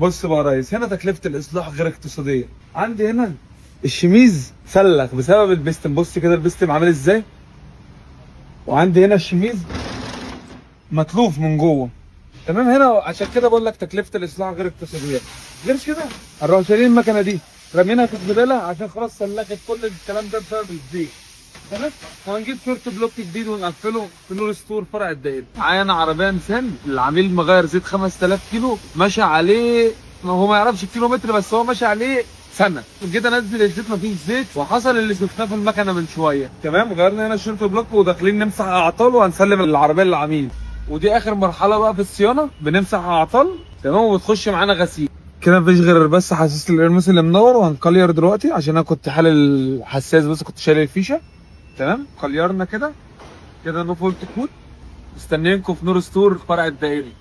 بص بقى يا ريس، هنا تكلفة الاصلاح غير اقتصادية. عندي هنا الشميز سلخ بسبب البستم، بص كده البستم عامل ازاي. وعندي هنا الشميز متلوف من جوه. تمام، هنا عشان كده بقول لك تكلفة الاصلاح غير اقتصادية. غير كده هنروح شايلين المكنه دي رامينها في الزبالة عشان خلاص سلخت كل الكلام ده بسبب الزيت. تمام، وهنجيب short block جديد ونقفله في نور ستور فرع الدائري. معانا عربية نيسان، العميل مغير زيت 5000 كيلو، ماشي عليه، ما هو ما يعرفش الكيلو متر بس هو ماشي عليه سنة. جيت انزل الزيت مفيش زيت، وحصل اللي شفناه في المكنه من شوية. تمام، غيرنا هنا ال short block وداخلين نمسح اعطال وهنسلم العربية للعميل. ودي اخر مرحلة بقى في الصيانة، بنمسح اعطال. تمام، وبتخش معانا غسيل كده. مفيش غير بس حساس الارمس اللي منور، وهنكلير دلوقتي عشان انا كنت حالل الحساس بس كنت شايل الفيشه. تمام، كليرنا كده كده، no fault code. مستنيينكم في نور ستور فرع الدائري.